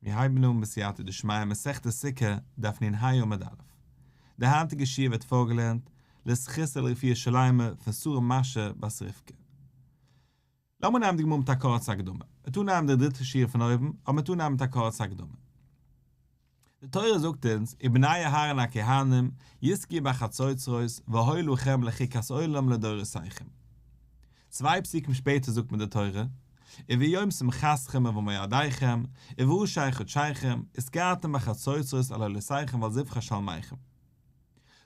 מיר הייבן אן בסייעתא דשמיא מסכת סוכה, דף נ"ה עמוד א'. די היינטיגע שיעור ווערט פארגעלערנט לזכות ולרפואה שלימה פון שרה מאשע בת רבקה. לאמיר נעמען די גמרא מיט א קורצע הקדמה. מ'וועט אנהייבן די דריטע שורה פון אויבן, אבער מ'וועט אנהייבן מיט א קורצע הקדמה. די תורה זאגט אונז, ובני אהרן הכהנים יתקעו בחצוצרות והיה לכם לחוקת עולם לדורותיכם. צוויי פסוקים שפעטער זאגט מיר די תורה, וביום שמחתכם ובמועדיכם, ובראשי חדשיכם, ותקעתם בחצוצרות על עולותיכם ועל זבחי שלמיכם.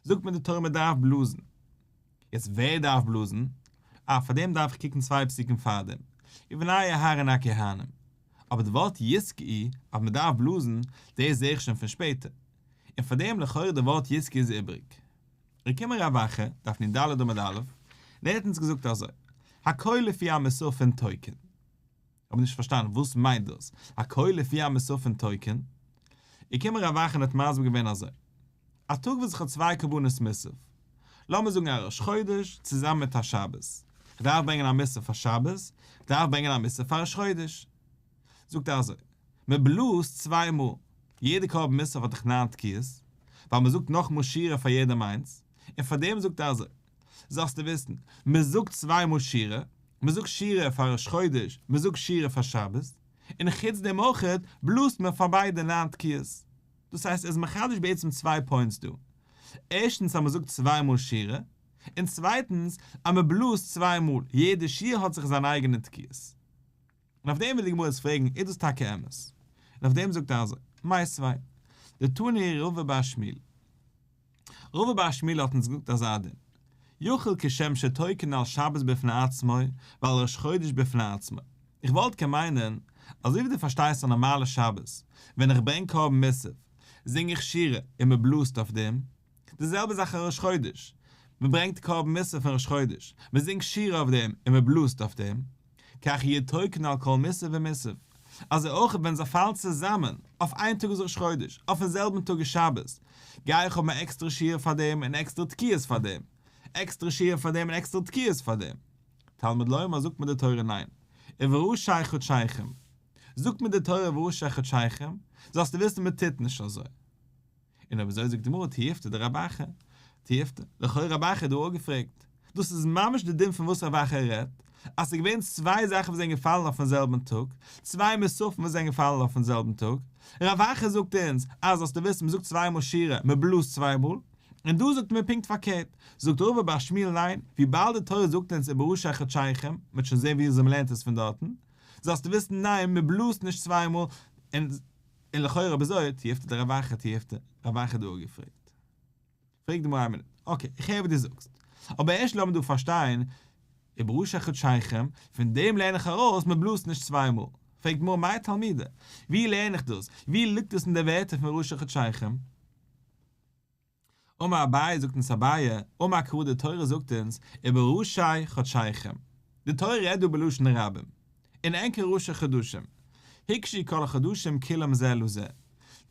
זאגט מיר די תורה מען דארף בלאזן. יעצט ווער דארף בלאזן? אה, פאר דעם דארף איך קוקן צוויי פסוקים פארדעם, ובני אהרן הכהנים. אבער די ווארט יתקעו אז מען דארף בלאזן, דאס זעה איך שוין פון שפעטער. און פאר דעם לכאורה די ווארט יתקעו איז איבריג. געקומען רב אחא, דף נ"ד עמוד א', און ער האט אונז געזאגט אזוי, הכל לפי המוספין תוקעין. האב נישט פארשטאנען וואס מיינט דאס הכל לפי המוספין תוקעין? געקומען רב אחא און האט מסביר געווען אזוי, א טאג וואס איך האב צוויי קרבנות מוסף, לאמיר זאגן א ראש חודש צוזאמען מיט א שבת, איך דארף ברענגען א מוסף פאר שבת, איך דארף ברענגען א מוסף פאר ראש חודש. זאגט ער אזוי, מען בלאזט צוויי מאל, יעדע קרבן מוסף האט דאך ניין תקיעות, ווייל מען זאגט נאכאמאל שירה פאר יעדעם איינס, און פאר דעם זאגט ער אזוי, זאלסטו וויסן, מען זאגט צוויי מאל שירה, מען זאגט שירה פאר ראש חודש, מען זאגט שירה פאר שבת, און חוץ דעם אויכעט בלאזט מען פאר ביידע ניין תקיעות. דאס הייסט ער איז מחדש בעצם צוויי points דא. ערשטנס אז מען זאגט צוויי מאל שירה, און צווייטנס אז מען בלאזט צוויי מאל, יעדע שיר האט זיך זיין אייגענע תקיעות. און אויף דעם וויל די גמרא יעצט פרעגן, איז דאס טאקע אמת? און אויף דעם זאגט ער אזוי, מיתיבי, דתני רבא בר שמואל. רבא בר שמואל האט אונז געזאגט אזא דין, יכול כשם שתוקעין על שבת בפני עצמו ועל ראש חודש בפני עצמו. איך וואלט קען מיינען, אזוי ווי דו פארשטייסט א נארמאלע שבת, ווען איך ברענג קרבן מוסף, זינג איך שירה און מען בלאזט אויף דעם, די זעלבע זאך אין ראש חודש, מען ברענגט קרבן מוסף פון ראש חודש, מען זינגט שירה אויף דעם און מען בלאזט אויף דעם, כך יהיו תוקעין על כל מוסף ומוסף, אזוי אויך ווען זיי פאלן צוזאמען, אויף איין טאג איז ראש חודש, אויפן זעלבן טאג איז שבת, גיי איך האבן א עקסטערע שירה פאר דעם און עקסטערע תקיעות פאר דעם, עקסטערע שירה פאר דעם און עקסטערע תקיעות פאר דעם. תלמוד לומר זאגט מיר די תורה ניין, ובראשי חדשיכם, זאגט מיר די תורה ובראשי חדשיכם, זאלסטו וויסן מען טוט נישט אזוי. און אויב אזוי זאגט די גמרא תיובתא דרב אחא, תיובתא, לכאורה רב אחא האט דא אפגעפרעגט, דאס איז ממש די דין פון וואס רב אחא רעדט, אז ס'איז געווען צוויי זאכן וואס זענען געפאלן אויפן זעלבן טאג, צוויי מוספים וואס זענען געפאלן אויפן זעלבן טאג, רב אחא זאגט אונז אז זאלסטו וויסן מ'זאגט צוויי מאל שירה, מ'בלאזט צוויי מאל, און דא זאגט מען פונקט פארקערט, זאגט רבא בר שמואל ניין, וויבאלד די תורה זאגט אונז ובראשי חדשיכם, מ'וועט שוין זען ווי אזוי מ'לערנט עס פון דארטן, זאלסטו וויסן ניין מ'בלאזט נישט צוויי מאל, און און לכאורה אויב אזוי, תיובתא דרב אחא תיובתא, רב אחא דא אפגעפרעגט. פרעגט די גמרא איין מינוט, okay, איך הער וואס דו זאגסט, אבער ערשט לאמיר דא פארשטיין, ובראשי חדשיכם, פון דעם לערן איך ארויס מען בלאזט נישט צוויי מאל. פרעגט די גמרא מאי תלמודא, ווי לערן איך דאס? ווי ליגט דאס אין די ווערטער פון ראשי חדשיכם? אמר אביי זאגט אונז אביי, אמר קרא די תורה זאגט אונז, ובראשי חדשיכם, די תורה רעדט דא בלשון רבים, און ענקער ראשי חדשים, הוקשו כל החדשים כולם זה לזה,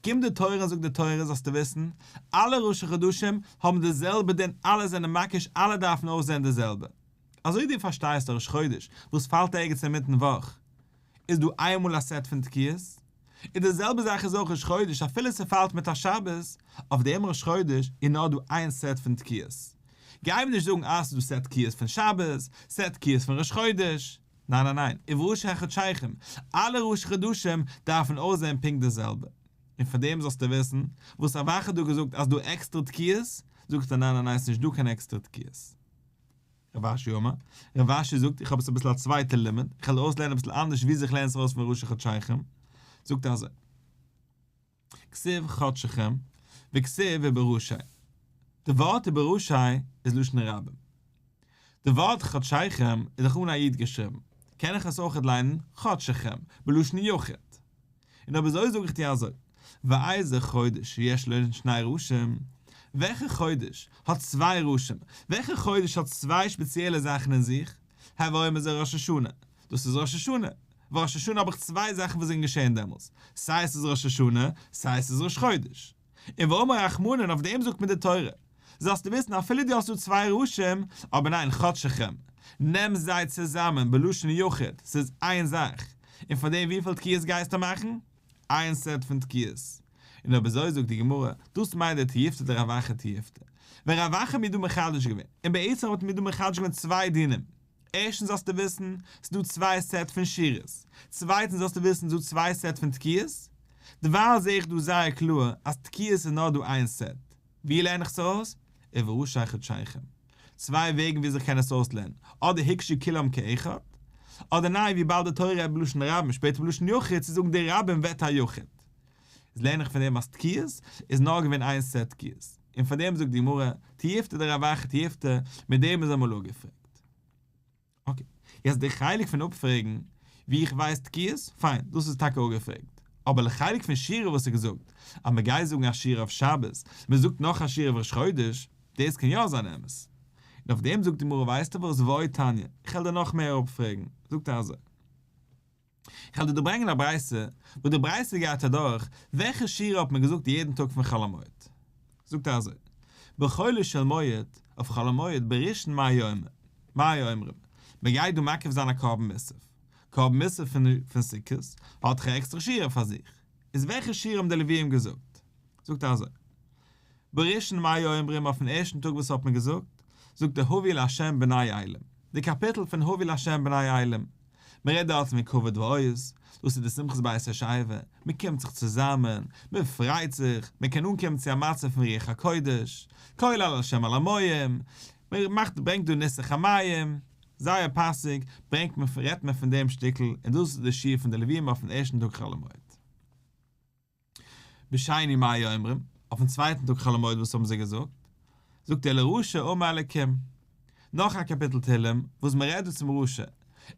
קומט די תורה און זאגט די תורה זאלסטו וויסן, אלע ראשי חדשים האבן די זעלבע דין אלע זענען מקיש אלע דארפן אויסזען די זעלבע, אזוי ווי דו פארשטייסט א ראש חודש וואס פאלט ערגעץ אינמיטן וואך, איז דא איינמאל א סעט פון תקיעות, און די זעלבע זאך איז אויך ראש חודש אפילו ס'פאלט מיט א שבת, אויף דעם ראש חודש איז נאר דא איין סעט פון תקיעות. גיי מיר נישט זאגן אז ס'איז דא סעט תקיעות פון שבת, סעט תקיעות פון ראש חודש. ניין ניין ניין, ובראשי חדשיכם, אלע ראשי חדשים דארפן אויסזען פונקט די זעלבע. און פאר דעם זאלסטו וויסן, וואס רב אחא האט דא געזאגט אז דא עקסטערע תקיעות, זאגט ער ניין ניין ניין ס'נישט דא קיין עקסטערע תקיעות. רב אשי אמר, רב אשי זאגט, איך האב עס אביסל א צווייטע לימוד, איך וועל אויסלערנען אביסל אנדערש ווי זיך לערנט עס ארויס פון ראשי חדשיכם, זאגט ער אזוי, כתיב חדשיכם, וכתיב ובראשי, די ווארט ובראשי איז לשון רבים, די ווארט חדשיכם איז דאך אן א י' געשריבן, קען איך עס אויכעט ליינען חדשכם, בלשון יחיד. און אויב אזוי זאג איך דיר אזוי, ואיזה חודש שיש לו שני ראשים, וועלכע חודש האט צוויי ראשים, וועלכע חודש האט צוויי שפעציעלע זאכן אין זיך, הוי אומר זה ראש השנה, דאס איז ראש השנה, ווייל ראש השנה האב איך צוויי זאכן וואס זענען געשען דעמאלס, סיי עס איז ראש השנה, סיי עס איז ראש חודש. און ואמר רחמנא און אויף דעם זאגט מיר די תורה, זאלסטו וויסן אפילו דו האסט דא צוויי ראשים, אבער ניין חדשיכם, נעם זיי צוזאמען בלשון יחיד, ס'איז איין זאך, און פאר דעם וויפיל תקיעות גייסטו מאכן? איין סעט פון תקיעות. און אויב אזוי זאגט די גמרא, דאס מיינט די תיובתא דרב אחא תיובתא. ווען רב אחא האט מיר דא מחדש געווען, און בעצם האט ער מיר דא מחדש געווען צוויי דינים, ערשטנס זאלסטו וויסן, ס'איז דא צוויי סעט פון שירות, צווייטנס זאלסטו וויסן ס'איז דא צוויי סעט פון תקיעות, דערווייל זע איך דא זייער קלאר אז תקיעות איז נאר דא איין סעט. ווי לערן איך עס ארויס? ובראשי חדשיכם. צוויי וועגן וויאזוי איך קען עס אויסלערנען, אדער הוקשו כולם כאחד, אדער ניין וויבאלד די תורה רעדט בלשון רבים שפעטער בלשון יחיד צו זאגן די רבים ווערט א יחיד. איז לערן איך פון דעם אז תקיעות איז נאר געווען איין סעט תקיעות, און פאר דעם זאגט די גמרא, תיובתא דרב אחא תיובתא, מיט דעם איז אמאל אפגעפרעגט. אקעי, יעצט די חלק פון אפפרעגן ווי איך ווייס תקיעות, פיין, דאס איז טאקע אפגעפרעגט. אבער לחלק פון שירה וואס איז געזאגט אז מען גייט זאגן א שירה אויף שבת, מען זאגט נאך א שירה אויף ראש חודש, דאס קען יא זיין אמת. און אויף דעם זאגט די גמרא ווייסטו וואס ועוד תניא, איך וועל דיר נאך מער אפפרעגן, זאגט ער אזוי. איך וועל דיר דא ברענגען א ברייתא, וואס די ברייתא גייט אדורך, וועלכע שירה האט מען געזאגט יעדן טאג פון חול המועד? זאגט ער אזוי, בחולו של מועד, אויף חול המועד בראשון מה יאמר, מה היו אומרים, מען גייט דא מקריב זיין א קרבן מוסף, קרבן מוסף פון סוכות האט דאך א עקסטערע שירה פאר זיך, איז וועלכע שירה האבן די לוויים געזאגט? זאגט ער אזוי, בראשון מה היו אומרים אויפן ערשטן טאג וואס האט מען געזאגט, זאגט ער הבו לה' בני אילים, די קאפיטל פון הבו לה' בני אילים, מען רעדט דארט פון כבוד ועוז, דאס איז די שמחת בית השואבה, מען קומט זיך צוזאמען, מען פרייט זיך, מען קען אנקומען צו א מצב פון רוח הקודש, קול על ה' על המים, מען מאכט ברענגט דא ניסוך המים, זייער פאסיג, ברענגט מען רעדט מען פון דעם שטיקל, און דאס איז די שיר פון די לווים אויפן ערשטן טאג חול המועד. בשני מה היו אומרים, אויפן צווייטן טאג חול המועד וואס האבן זיי געזאגט? זאגט ער לרשע אמר אלקים, נאך א קאפיטל תהלים וואס מען רעדט דא צום רשע,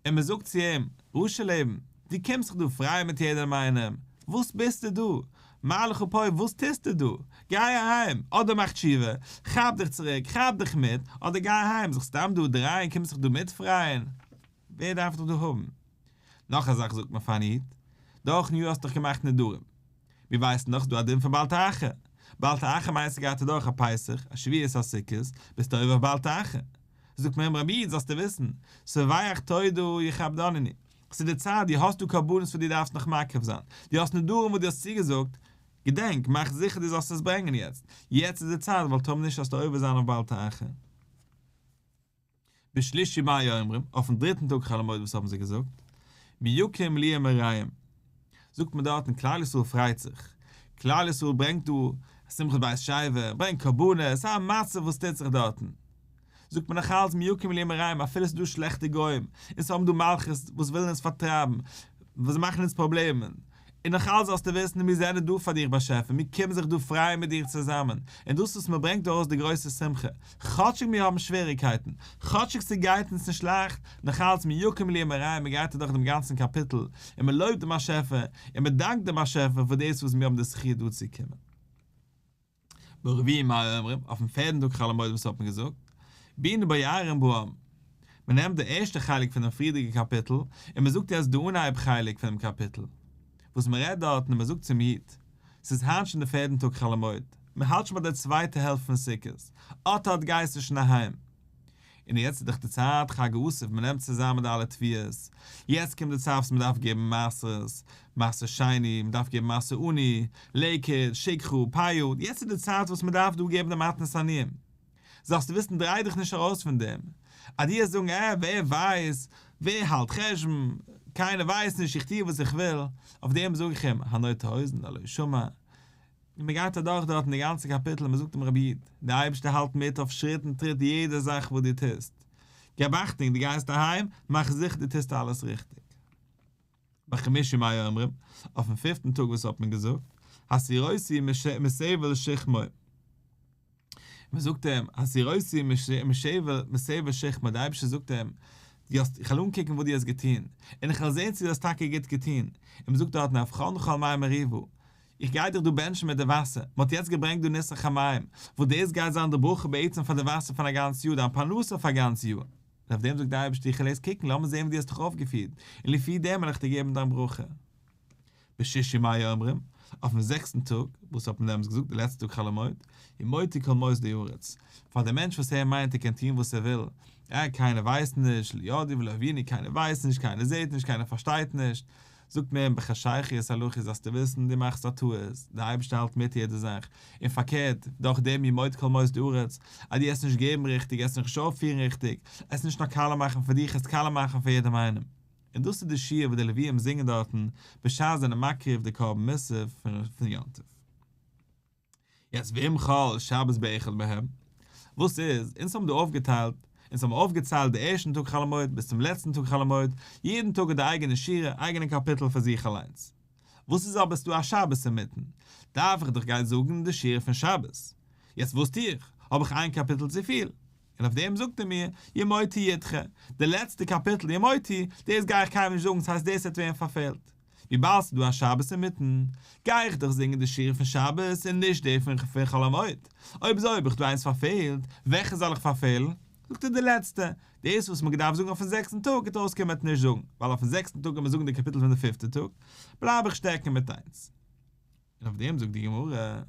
און מען זאגט צו אים, רשע לעבן, דו קומסט זיך דא פרייען מיט יעדעם איינעם, וואס ביסטו דא? מה לך פה, וואס טוסטו דא? גיי אהיים, אדער מאך תשובה, כאפ דיך צוריק, כאפ דיך מיט, אדער גיי אהיים, זיך סתם דא דרייען, קומסט זיך דא מיטפרייען? ווער דארף דיך דא האבן? נאך א זאך זאגט מען פארן איד, דורכן יאר האסט דאך געמאכט נדרים. מיר ווייסן דאך ס'דא א דין פון בל תאחר. בל תאחר מיינט ס'גייט אדורך א פסח, א שבועות א סוכות, ביסטו עובר אויף בל תאחר. זאגט מען אים רבי איד זאלסטו וויסן, שבח תודה יכבדנני. ס'איז די צייט, דו האסט דא קרבנות וואס דו דארפסט נאך מקריב זיין, דו האסט נדרים וואס דו האסט צוגעזאגט, געדענק, מאך זיכער דו זאלסט עס ברענגען יעצט, יעצט איז די צייט ווייל טאמער נישט וועסטו עובר זיין אויף בל תאחר. בשלישי מה היו אומרים, אויפן דריטן טאג חול המועד וואס האבן זיי געזאגט? מי יקום לי ומרעים. זאגט מען דארטן כלל ישראל פרייט זיך, כלל ישראל ברענגט דא שמחת בית השואבה, ברענגט קרבנות, ס'איז א מצב וואס טוט זיך דארטן. זאגט מען נאכאלץ מי יקום לי ומרעים אפילו ס'איז דא שלעכטע גוים, און ס'האבן דא מלכות וואס ווילן אונז פארטרייבן, וואס מאכן אונז פראבלעמען, און נאך אלץ זאלסטו וויסן מיר זענען דא פאר דיך באשעפער, מיר קומען זיך דא פרייען מיט דיר צוזאמען, און דאס וואס מען ברענגט ארויס די גרויסע שמחה, כאטשיג מיר האבן שוועריגקייטן, כאטשיג ס'גייט אונז נישט לייכט, נאך אלץ מי יקום לי ומרעים מען גייט אדורך דעם גאנצן קאפיטל, און מען לויבט דעם באשעפער, און מען דאנקט דעם באשעפער פאר דאס וואס מיר האבן די זכי' דא צו קומען. ברביעי מה היו אומרים, אויפן פערדן טאג חול המועד וואס האט מען געזאגט? בינו בוערים בעם. מען נעמט די ערשטע חלק פונעם פריערדיגע קאפיטל און מען זאגט יעצט די אנהייב חלק פונעם קאפיטל וואס מען רעדט דארטן און מען זאגט צום איד, ס'איז היינט שוין די פערדן טאג חול המועד, מען האלט שוין ביי די צווייטע העלפט פון סוכות, אט אט גייסטו שוין אהיים. און יעצט איז דאך די צייט חג האסיף, מען נעמט צוזאמען די אלע תבואות, יעצט קומט די צייט וואס מען דארף געבן מעשרות, מעשר שני, מען דארף געבן מעשר עני, לקט, שכחה, פאה, יעצט איז די צייט וואס מען דארף דא געבן די מתנות עניים. זאלסטו וויסן דריי דיך נישט ארויס פון דעם, אז דו וועסט זאגן אה ווער ווייסט, ווער האלט חשבון, קיינער ווייסט נישט איך טו וואס איך וויל, אויף דעם זאג איך אים, הנוטה אוזן ללא ישמע, און מען גייט אדורך דארטן די גאנצע קאפיטל און מען זאגט אים רבי איד, דער אייבערשטער האלט מיט אויף שריט און טריט יעדע זאך וואס דו טוסט, געב אכטונג דו גייסט אהיים, מאך זיכער דו טוסט אלעס ריכטיג. בחמישי מה היו אומרים, אויפן פיפטן טאג וואס האט מען געזאגט, הסירותי מסבל שכמו. מען זאגט אים, הסירותי מסבל שכמו, דער אייבערשטער זאגט אים, דו האסט, איך וועל אנקוקן וואס דו האסט געטון, און איך וועל זען צו דו האסט טאקע גוט געטון, און מען זאגט דארטן אבחנך על מי מריבה, איך גיי דיך דא בענטשן מיט די וואסער, מען האט יעצט געברענגט דא ניסוך המים, וואס דאס גייט זיין די ברכה בעצם פאר די וואסער פון א גאנץ יאר, דיין פרנסה פאר א גאנץ יאר. און אויף דעם זאגט דער אייבערשטער איך וועל עס קוקן, לאמיר זען ווי דו האסט דיך אויפגעפירט, און לפי דעם וועל איך דיר געבן דיין ברכה. בשישי מה היו אומרים, אויפן זעקסטן טאג, וואס האט מען דעמאלטס געזאגט, די לעצטע טאג חול המועד, ימוטו כל מוסדי ארץ, פאר דער מענטש וואס ער מיינט ער קען טון וואס ער וויל, אה, קיינער ווייסט נישט, לא ידעו ולא הבינו, קיינער ווייסט נישט, קיינער זעט נישט, קיינער פארשטייט נישט. זאגט מען אים בחשכה יתהלכו זאלסטו וויסן דו מאכסט א טעות, דער אייבערשטער האלט מיט יעדע זאך, און פארקערט, דורך דעם ימוט כל מוסדי ארץ, אז דו עסט נישט געבן ריכטיג, עסט נישט אויפפירן ריכטיג, עסט נישט נאר קאלע מאכן פאר דיך, עסט קאלע מאכן פאר יעדעם איינעם. און דאס איז די שיר וואס די לוויים זינגען דארטן בשעת זיי זענען מקריב די קרבן מוסף פון יום טוב. יעצט ואם חל שבת באחד מהם, וואס איז, אונז האבן דא אויפגעטיילט, אונז האבן אויפגעציילט די ערשטן טאג חול המועד ביז צום לעצטן טאג חול המועד, יעדן טאג האט די אייגענע שירה, אייגענע קאפיטל פאר זיך אליינס. וואס איז אבער ס'דא א שבת אינמיטן, דארף איך דאך גיין זאגן די שירה פון שבת. יעצט וואס טו איך? האב איך איין קאפיטל צופיל. און אויף דעם זאגט ער מיר, ימוטו ידחה, די לעצטע קאפיטל ימוטו, דאס גיי איך קיינמאל נישט זאגן, ס'הייסט דאס וועט ווערן פארפעלט. וויבאלד ס'איז דא א שבת אינמיטן, גיי איך דאך זינגען די שירה פון שבת און נישט די פון חול המועד. אויב אזוי האב איך דא איינס פארפעלט, וועלכע זאל איך פארפעלן? זאגט ער די לעצטע, דאס וואס מ'האט געדארפט זאגן אויפן זעקסטן טאג וועט אויסקומען מ'וועט נישט זאגן, ווייל אויפן זעקסטן טאג גייט מען זאגן די קאפיטל פון די פיפטע טאג, בלייב איך שטעקן מיט איינס. און אויף דעם זאגט די גמרא,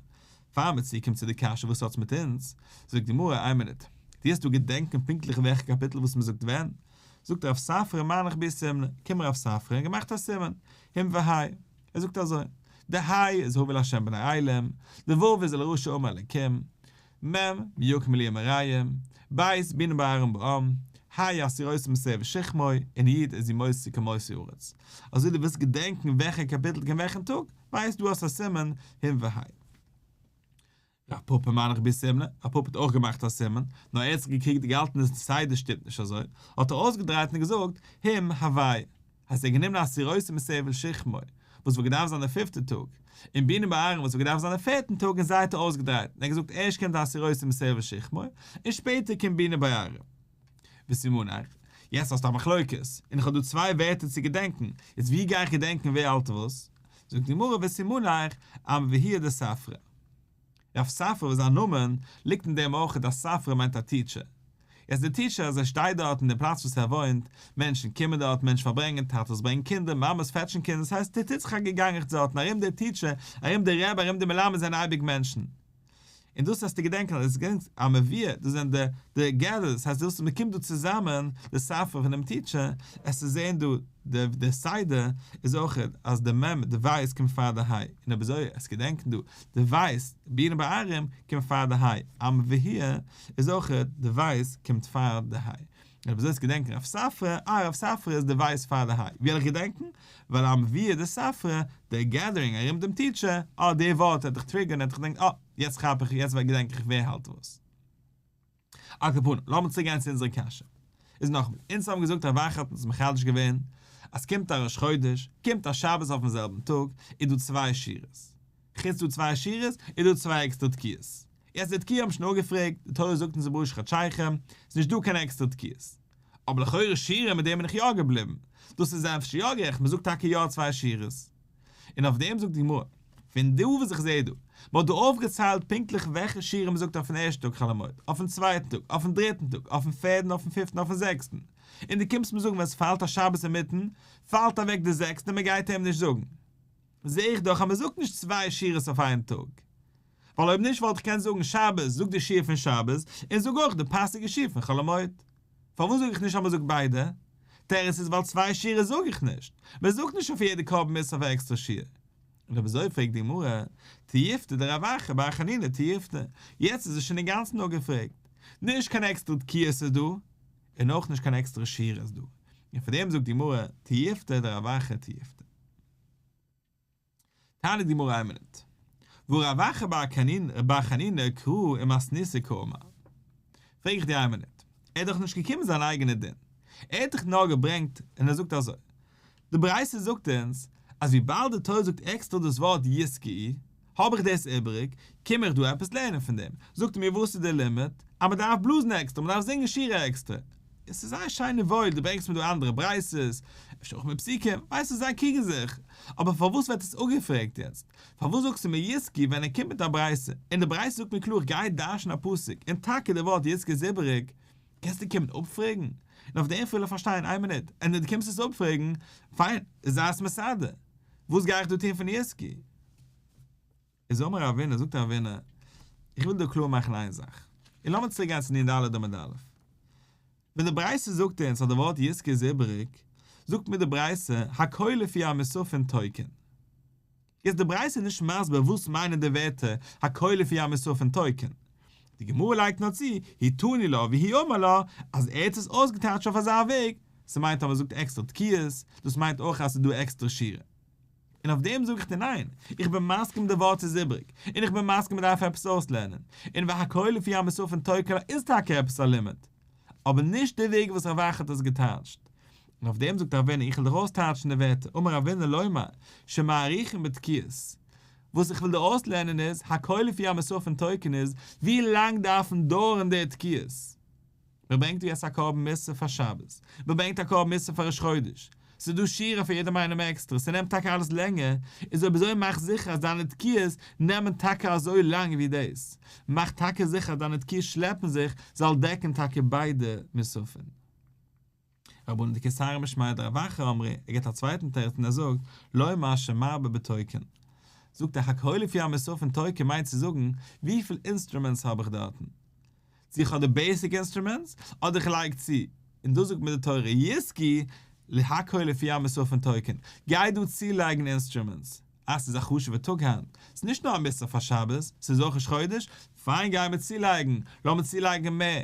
פאר מען צוקומט צו די קשיא וואס האטס מיט אונז, זאגט די גמרא, איין מינוט, דו האסט דא געדענקען פונקטליך וועלכע קאפיטל וואס מען זאגט ווען? זאגט רב ספרא מנח בהו סימנא, קומט רב ספרא און געמאכט א סימן, הום והי, ער זאגט אזוי, די ה' איז הבו לה' בני אלים, די ו' איז ולרשע אמר אלקים, מ' מי יקום לי עם מרעים, ב' בינה בערים בעם, ה' הסירותי מסבל שכמו, און י' איז ימוטו כל מוסדי ארץ. אזוי דו ווילסט געדענקן וועלכע קאפיטל קומט וועלכן טאג, ווייסט דו האסט א סימן הום והי. רב פפא מנח בהו סימנא, רב פפא האט אויך געמאכט א סימן, נאר ער האט זיך געקריגט געהאלטן די סדר שטימט נישט אזוי, האט ער אויסגעדרייט און געזאגט הום הוי'. הייסט ער האט גענומען הסירותי מסבל שכמו, וואס וואלט געדארפט זיין די פיפטע טאג, און בינה בערים וואס וואלט געדארפט זיין די פערטן טאג און זיי האט ער אויסגעדרייט און ער האט געזאגט ערשט קומט הסירותי מסבל שכמו און שפעטער קומט בינה בערים. וסימניך, יעצט האסטו א מחלוקת, און איך האב דא צוויי ווערטער צו געדענקן, יעצט ווי גיי איך געדענקן ווער האלט וואס? זאגט די גמרא וסימניך אמבהוה דספרא. רב ספרא וואס זיין נאמען ליגט אין דעם אויך אז ספרא מיינט א טיטשער. יעצט דער טיטשער אז ער שטייט דארט אין די פלאץ וואס ער וואוינט, מענטשן קומען דארט, מענטשן פארברענגען, טאטעס ברענגען קינדער, מאמעס פעטשן קינדער, ס'הייסט ס'טוט זיך א געגאנגעכץ דארטן ארום דער טיטשער, ארום דער רבי, ארום די מלמד זענען אייביג מענטשן. און דאס וועסטו געדענקען אז עס איז אמבהוה, דאס זענען די די געדערס, דאס הייסט דאס מען קומט דא צוזאמען, די ספרא פון דעם טיטשער, עס צו זען דא די די סדר איז אויך אז די מ' די בית קומט פאר די ה', און אויב אזוי עס געדענקען דא די בית בינה בערים קומט פאר די ה', אמבהוה איז אויך די בית קומט פאר די ה', און אויב אזוי עס געדענקען רב ספרא, אה רב ספרא איז די בית פאר די ה', ווי וועל איך געדענקען? ווייל אמבהוה דספרא, די gathering ארום דעם טיטשער, אה די ווארט וועט דיך טריגערן און וועט דיך דענקען אה יעצט כאפ איך יעצט געדענק איך ווער האלט וואס. על כל פנים, לאמיר צוריק גיין צו אונזערע קשיא. איז נאכאמאל, אונז האבן געזאגט רב אחא האט אונז מחדש געווען, אז קומט א ראש חודש, קומט א שבת אויפן זעלבן טאג, איז דא צוויי שירות. חוץ דא צוויי שירות, איז דא צוויי עקסטערע תקיעות. יעצט די תקיעה האבן שוין אפגעפרעגט, די תורה זאגט אונז ובראש חדשיכם, ס'איז נישט דא קיין עקסטערע תקיעות. אבער לכאורה שירה מיט דעם בין איך יא געבליבן. דאס איז אפשר יא גערעכט, מ'זאגט טאקע יא צוויי שירות. און אויף דעם זאגט די גמרא, פון דא וואס איך זע דא, מ'האט דא אויפגעציילט פונקטליך וועלכע שירה מ'זאגט אויפן ערשטן טאג חול המועד, אויפן צווייטן טאג, אויפן דריטן טאג, אויפן פערדן, אויפן פיפטן, אויפן זעקסטן. און דו קומסט מיר זאגן ווען ס'פאלט א שבת אינמיטן, פאלט אוועק די זעקסטע און מ'גייט איהם נישט זאגן. זע איך דאך אז מ'זאגט נישט צוויי שירות אויף איין טאג. ווייל אויב נישט וואלט איך געקענט זאגן שבת, זאג די שיר פון שבת, און זאג אויך די פאסיגע שיר פון חול המועד. פארוואס זאג איך נישט אז מען זאגט ביידע? תירוץ איז ווייל צוויי שירות זאג איך נישט. מען זאגט נישט אויף יעדע קרבן מוסף א עקסטערע שיר. און אויב אזוי פרעגט די גמרא, תיובתא דרב אחא בר חנינא תיובתא, יעצט איז עס שוין אינגאנצן אפגעפרעגט. נישט קיין עקסטערע תקיעות איז דא, און אויך נישט קיין עקסטערע שיר איז דא. און פאר דעם זאגט די גמרא, תיובתא דרב אחא תיובתא. טענה'ט די גמרא איין מינוט. והא רב אחא בר חנינא קרא ומתניתא קאמר. פרעג איך דיר איין מינוט. ער האט דאך נישט געקומען זיין אייגענע דין. ער האט דאך נאר געברענגט און ער זאגט אזוי. די ברייתא זאגט אונז אז וויבאלד די תורה זאגט עקסטער דאס ווארט יתקעו, האב איך דאס איבעריג, קום איך דא עפעס לערנען פון דעם. זאגט ער מיר וואס איז די לימוד? אז מען דארף בלאזן עקסטער, מען דארף זינגען שירה עקסטער. עס איז זייער שיין און וואויל, דו ברענגסט מיר דא אנדערע ברייתות, אפשר אויך מיט פסוקים, ווייסט זיי קריגן זיך, אבער פארוואס ווערט עס אפגעפרעגט יעצט? פארוואס זאגסטו מיר יתקעו ווען ער קומט מיט א ברייתא, און די ברייתא זאגט מיר קלאר איך גיי דרש'ן א פסוק, און טאקע די ווארט יתקעו איז איבעריג, קענסטו קומען אפפרעגן? און אויף דעם וויל איך פארשטיין, איין מינוט, און דו קומסט עס אפפרעגן, פיין, זיי עס מסדר, וואס גיי איך דא טון פון יתקעו? איז אמר רבינא, זאגט רבינא, איך וויל דא קלאר מאכן איין זאך, און לאמיר צוריק גיין צו נ ד עמוד א'. ווען די ברייתא זאגט אונז אז די ווארט יתקעו איז איבעריג, זאגט מיר די ברייתא, הכל לפי המוספין תוקעין. איז די ברייתא נישט מסביר וואס מיינען די ווערטער הכל לפי המוספין תוקעין. די גמרא לייגט נאר צו, הוא תני לה והוא אמר לה, אז ער האט עס אויסגעטייטשט אויף אזא וועג, ס'מיינט אז מ'זאגט עקסטערע תקיעות, דאס מיינט אויך אז ס'איז דא עקסטערע שירה. און אויף דעם זאג איך דיר ניין, איך בין מסכים די ווארט איז איבריג, און איך בין מסכים מ'דארף עפעס אויסלערנען, און והכל לפי המוספין תוקעין איז טאקע עפעס א לימוד, אבער נישט די וועג וואס רב אחא האט עס געטייטשט. און אויף דעם זאגט רבינא איך וועל דיר אויסטייטשן די ווערטער, אמר רבינא לומר שמאריכין בתקיעות, וואס איך וויל דיר אויסלערנען איז, הכל לפי המוספין תוקעין איז, ווי לאנג דארפן דויערן די תקיעות? מען ברענגט דא יעצט א קרבן מוסף פאר שבת, מען ברענגט א קרבן מוסף פאר ראש חודש, ס'איז דא שירה פאר יעדעם איינעם עקסטער, ס'נעמט טאקע אלעס לענגער, איז אויב אזוי מאך זיכער אז דיינע תקיעות נעמען טאקע אזוי לאנג ווי דאס, מאך טאקע זיכער אז דיינע תקיעות שלעפן זיך זאל דעקן טאקע ביידע מוספים. רבנן דקיסרי משמיה דרב אחא אמרי, ער גיבט א צווייטן תירוץ און ער זאגט, לומר שמרבה בתוקעין. זאגט ער הכל לפי המוספין תוקעין מיינט צו זאגן, וויפיל אינסטרומענטס האב איך דארטן? צו איך האב די basic אינסטרומענטס, אדער איך לייג צו, און דאס זאגט מיר די תורה יתקעו הכל לפי המוספין תוקעין, גיי דא צולייגן אינסטרומענטס, אה ס'איז א חשוב'ע טאג היינט, ס'איז נישט נאר א מוסף פאר שבת, ס'איז אויך ראש חודש, פיין גיי מיר צולייגן, לאמיר צולייגן מער,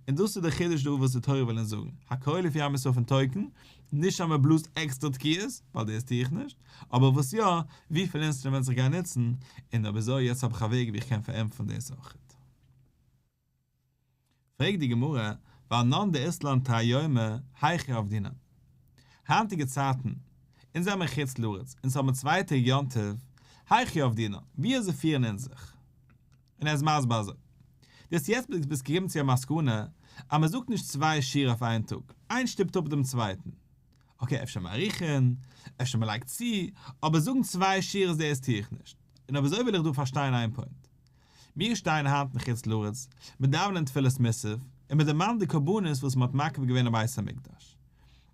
און דאס איז די חידוש דא וואס די תורה וויל אונז זאגן, הכל לפי המוספין תוקעין, נישט אז מען בלאזט עקסטערע תקיעות, ווייל דאס טו איך נישט, אבער וואס יא, וויפיל אינסטרומענטס איך גיי נוצן, און אויב אזוי יעצט האב איך א וועג ווי איך קען פארענטפערן דאס אויכעט. פרעגט די גמרא, ואנן דאית לן תרי יומי, היכי עבדינן? היינטיגע צייטן, אונז זעמער אין חוץ לארץ, אונז האבן צוויי טעג יום טוב, היכי עבדינן, ווי אזוי פירן אונז זיך? און ער איז מסביר אזוי, דו האסט יעצט ביסט געקומען צו א מסקנא אז מען זאגט נישט צוויי שירה אויף איין טאג, איינס שטופט אפ דעם צווייטן, okay אפשר מאריכין, אפשר מען לייגט צו, אבער זאגן צוויי שירות דאס טו איך נישט, און אויב אזוי וויל איך דא פארשטיין איין point. מיר שטייען היינט אין חוץ לארץ, מיר דאווענען תפילת מוסף, און מען דערמאנט די קרבנות וואס מען האט מקריב געווען אין בית המקדש.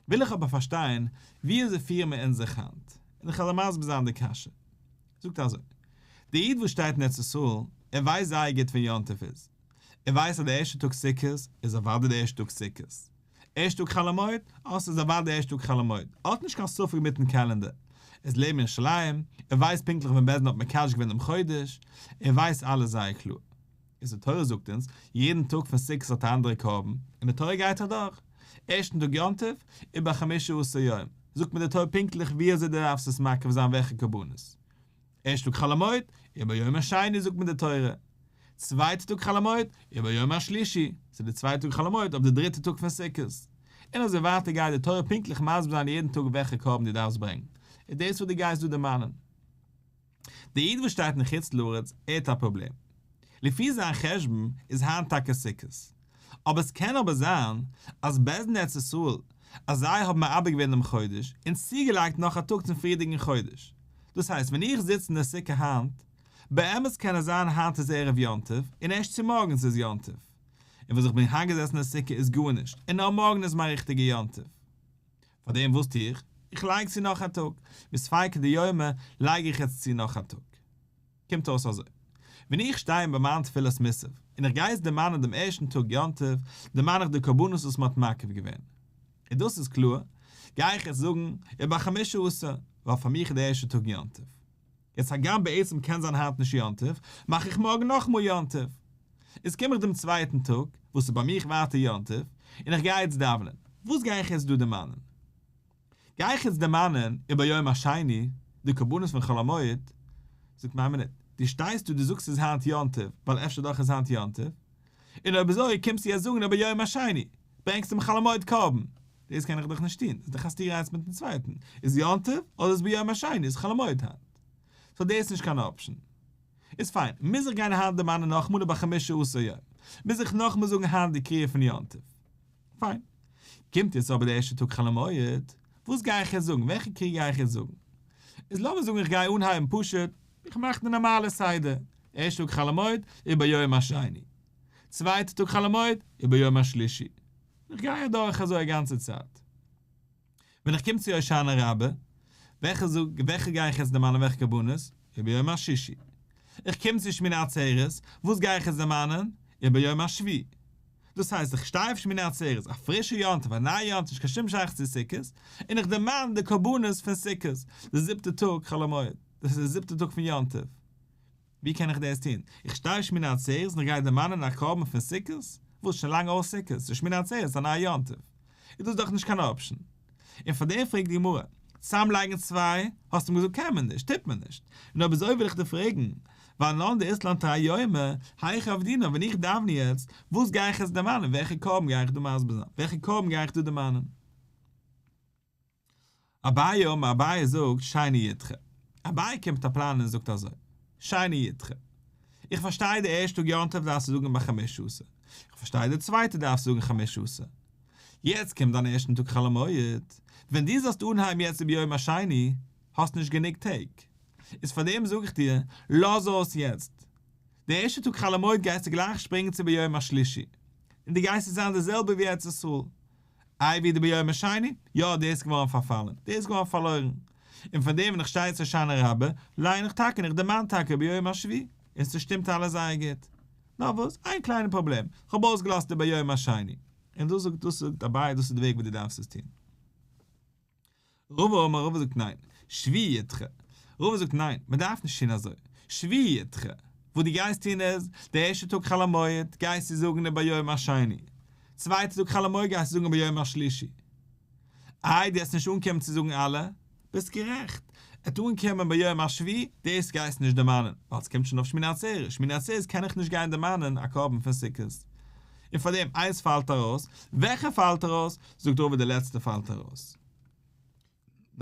וויל איך אבער פארשטיין, ווי אזוי פירן מיר אונז זיך היינט? און איך וועל מסביר זיין די קשיא. זאגט אזוי, דער איד וואס שטייט אין ארץ ישראל, ער ווייסט זייער גוט ווען יום טוב איז. ער ווייסט אז דער ערשטער טאג סוכות איז אוודאי דער ערשטער טאג סוכות. ערשט טאג חול המועד, אה ס'איז אוודאי דער ערשטער טאג חול המועד. ער האט נישט קיין ספק מיטן קעלענדער. ער איז לעבן ירושלים, ער ווייסט פונקטליך ווען בית דין האט מקדש געווען דעם חודש, ער ווייסט אלעס זייער קלאר. איז די תורה זאגט אונז, יעדן טאג פון סוכות האט א אנדערע קרבן, און די תורה גייט אדורך. ערשטן טאג יום טוב, ובחמשה עשר יום, זאגט מיר די תורה פונקטליך ווי אזוי דו דארפסט עס מקריב זיין וועלכע קרבנות. ערשט טאג חול המועד, וביום השני זאגט מיר די תורה. צווייטע טאג חול המועד, וביום השלישי, ס'איז די צווייטע טאג חול המועד אויף די דריטע טאג פון סוכות. און אזוי ווייטער גייט די תורה פונקטליך מסביר זיין יעדן טאג וועלכע קרבן דו דארפסט ברענגן. איז דאס וואס דו גייסט דא דערמאנען. דער איד וואס שטייט אין חוץ לארץ, ער האט א פראבלעם. לפי זיין חשבון איז היינט טאקע סוכות. אבער עס קען אבער זיין אז בית דין ארץ ישראל אז זיי האבן מעבר געווען דעם חודש און צוגעלייגט נאך א טאג צום פריערדיגן חודש. דאס הייסט ווען איך זיץ אין די סוכה היינט, באמת קען עס זיין היינט איז ערב יום טוב און ערשט צומארגנס איז יום טוב. און וואס איך בין היינט געזעסן אין די סוכה איז גארנישט און נאר מארגן איז מיין ריכטיגע יום טוב. פארדעם וואס טו איך? איך לייג צו נאך א טאג. מספיקא דיומא לייג איך יעצט צו נאך א טאג. קומט אויס אזוי, ווען איך שטיי ביי מיין תפילת מוסף, און איך גיי עס דערמאנען דעם ערשטן טאג יום טוב, דערמאן איך די קרבנות וואס מען האט מקריב געווען. און דאס איז קלאר, גיי איך יעצט זאגן, ובחמשה עשר, ווייל פאר מיך איז דער ערשטער טאג יום טוב. יעצט הגם בעצם קען זיין היינט נישט יום טוב, מאך איך מארגן נאכאמאל יום טוב. איז קום איך דעם צווייטן טאג, וואס איז ביי מיך ווייטער יום טוב, און איך גיי יעצט דאווענען. וואס גיי איך יעצט דא דערמאנען? גיי איך יעצט דערמאנען וביום השני די קרבנות פון חול המועד, זאגט מיר איין מינוט, דו שטייסט דא דו זאגסט ס'איז היינט יום טוב, ווייל אפשר דאך איז היינט יום טוב, און אויב אזוי קומסטו יעצט זאגן וביום השני, ברענגסט דעם חול המועד קרבן, דאס קען איך דאך נישט טון, דאס איז דאך א סתירה איינס מיטן צווייטן, איז יום טוב אדער איז ביום השני, איז חול המועד היינט? so דאס איז נישט קיין option. איז פיין, מוז איך גיין היינט דערמאנען נאכאמאל ובחמשה עשר יום, מוז איך נאכאמאל זאגן היינט די קריאה פון יום טוב. פיין. קומט יעצט אבער די ערשטע טאג חול המועד, וואס גיי איך יעצט זאגן? וועלכע קריאה גיי איך יעצט זאגן? איז לאמיר זאגן איך גיי אנהייבן פשוט, איך מאך די נארמאלע סדר, ערשטע טאג חול המועד, וביום השני. צווייטע טאג חול המועד, וביום השלישי. איך גיי אדורך אזוי א גאנצע צייט. ווען איך קום צו הושענא רבה, וועלכע זאג, וועלכע גיי איך יעצט דערמאנען וועלכע קרבנות? וביום השישי. איך קום צו שמיני עצרת, וואס גיי איך יעצט דערמאנען? וביום השביעי. דאס הייסט איך שטיי אויף שמיני עצרת, א פרישע יום טוב, א נייע יום טוב, נישט קיין שום שייכות צו סוכות, און איך דערמאן די קרבנות פון סוכות, די זיבטע טאג חול המועד, דאס איז די זיבטע טאג פון יום טוב. ווי קען איך דאס טון? איך שטיי אויף שמיני עצרת און איך גיי דערמאנען א קרבן פון סוכות? וואס? שוין לאנג אויס סוכות, ס'איז שמיני עצרת, א נייע יום טוב. איז דאס דאך נישט קיין option. און פאר דעם פרעגט די גמרא, צוזאמלייגן צוויי, האסט אים געזאגט קען מען נישט, טוט מען נישט. און אויב אזוי וויל איך דיר פרעגן, ואנן דאית לן תרי יומי, היכי עבדינן, ווען איך דאוון יעצט, וואס גיי איך יעצט דערמאנען, וועלכע קרבן גיי איך דא מסביר זיין, וועלכע קרבן גיי איך דא דערמאנען? אביי אמר, אביי זאגט שני ידחה. אביי קומט מיט א פלאן און זאגט אזוי, שני ידחה. איך פארשטיי די ערשטע טאג יום טוב דארפסטו זאגן בחמשה עשר. איך פארשטיי די צווייטע דארפסטו זאגן חמשה עשר. יעצט קומט דיין ערשטן טאג חול המועד. ווען דו זאלסט אנהייבן יעצט וביום השני, האסט נישט גענוג טעג. איז פארדעם זאג איך דיר, לאז אויס יעצט. די ערשטע טאג חול המועד גייסטו גלייך שפרינגען צו ביום השלישי. און דו גייסט עס זיין די זעלבע ווי ארץ ישראל. איי ווי די ביום השני? יא דער איז געווארן פארפאלן, דער איז געווארן פארלוירן. און פון דעם ווען איך שטיי צו הושענא רבה, ליין איך טאקע און איך דערמאן טאקע ביום השביעי, און ס'שטימט אלעס זייער גוט. נאר וואס, איין קליינע פראבלעם, כ'האב אויסגעלאזט די ביום השני. און דאס זאגט דאס זאגט אביי דאס איז די וועג ווי דו דארפסט עס טון. רבא אמר רבא זאגט ניין, שביעי ידחה. רבא זאגט ניין, מען דארף נישט טון אזוי. שביעי ידחה. וואס דו גייסט טון איז, די ערשטע טאג חול המועד גייסטו זאגן וביום השני. צווייטע טאג חול המועד גייסטו זאגן וביום השלישי. איי דו וועסט נישט אנקומען צו זאגן אלע? ביסט גערעכט. עט אנקומען ביום השביעי, דאס גייסטו נישט דערמאנען, ווייל ס'קומט שוין אויף שמיני עצרת, שמיני עצרת קען איך נישט גיין דערמאנען א קרבן פון סוכות. און פארדעם איינס פאלט ארויס, וועלכע פאלט ארויס? זאגט רבא די לעצטע פאלט ארויס.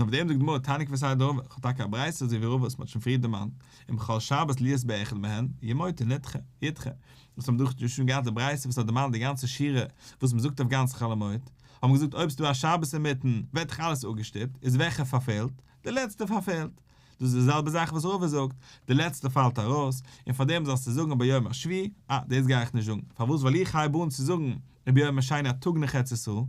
און אויף דעם זאגט די גמרא תניא כוותיה דרבא, איך האב טאקע א ברייתא אזוי ווי רבא וואס מען האט שוין פריער דערמאנט, אם חל שבת להיות באחד מהן, ימוטו נדחה, ידחה. וואס האבן דאך שוין געהאט די ברייתא וואס האט דערמאנט די גאנצע שירה וואס מען זאגט אויף גאנץ חול המועד, האבן געזאגט אויב ס'דא א שבת אינמיטן ווערט דאך אלעס אפגעשטופט, איז וועלכע פארפעלט? די לעצטע פארפעלט. דאס איז די זעלבע זאך וואס רבא זאגט, די לעצטע פאלט ארויס, און פאר דעם זאלסטו זאגן וביום השביעי, אה, דאס גיי איך נישט זאגן, פארוואס ווייל איך הייב אן צו זאגן וביום השני א טאג נאך ארץ ישראל,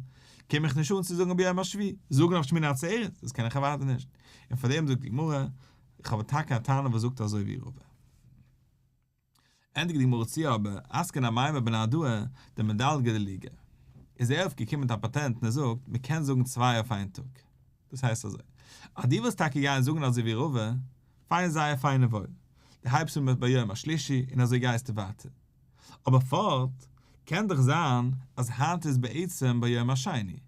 קום איך נישט אן צו זאגן וביום השביעי, זאגן אויף שמיני עצרת, דאס קען איך אוודאי נישט, און פאר דעם זאגט די גמרא, איך האב טאקע א תנא וואס זאגט אזוי ווי רבא. ענדיגט די גמרא צו אבער, אתקין אמימר בנהרדעא דמדלגי דלוגי. איז ער אויף געקומען מיט א פאטענט און ער זאגט, מען קען זאגן צוויי אויף איין טאג. דאס הייסט אזוי, אז דו ווילסט טאקע גיין זאגן אזוי ווי רבא, פיין זייער פיין און וואויל, דו הייבסט אן מיט ביום השלישי און אזוי גייסטו ווייטער. אבער פארט קען דאך זיין אז היינט איז בעצם ביום השני.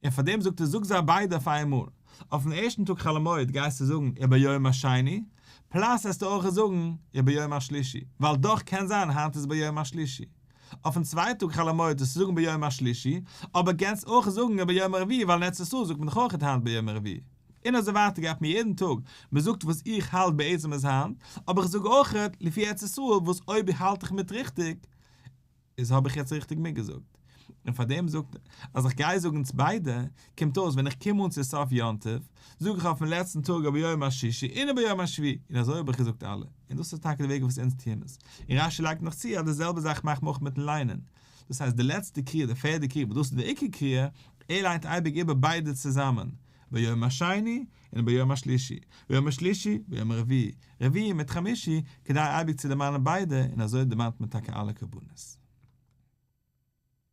און פאר דעם זאגט ער זאג זיי ביידע אויף איין מאל, אויפן ערשטן טאג חול המועד גייסטו זאגן וביום השני, plus וועסטו אויך זאגן וביום השלישי, ווייל דאך קען זיין היינט איז ביום השלישי. אויפן צווייטן טאג חול המועד וועסטו זאגן ביום השלישי, אבער קענסט אויך זאגן וביום הרביעי ווייל אין ארץ ישראל זאגט מען דאך אויך היינט ביום הרביעי. און אזוי ווייטער גייט מען יעדן טאג, מען זאגט וואס איך האלט בעצם איז היינט, אבער איך זאג אויך לפי ארץ ישראל וואס אויב האלט איך מיט ריכטיג, איז האב איך יעצט ריכטיג מיטגעזאגט? און פאר דעם זאגט ער אז איך גיי זאגן צו ביידע, קומט אויס ווען איך קום אן צו סוף יום טוב, זאג איך אויפן לעצטן טאג וביום השישי און וביום השביעי, און אזוי האב איך געזאגט אלע, און דאס איז טאקע די וועג וואס אונז טוען עס, און רשי לייגט נאך צו אז די זעלבע זאך מאכט מען אויך מיטן ליינען, דאס הייסט די לעצטע קריאה, די פערדע קריאה, וואס דאס איז די עיקר קריאה, ער ליינט אייביג איבער ביידע צוזאמען, ביום השני און ביום השלישי, ביום השלישי, ביום הרביעי, רביעי מיט חמישי, כדי אייביג צו דערמאנען ביידע, און אזוי דערמאנט מען טאקע אלע קרבנות.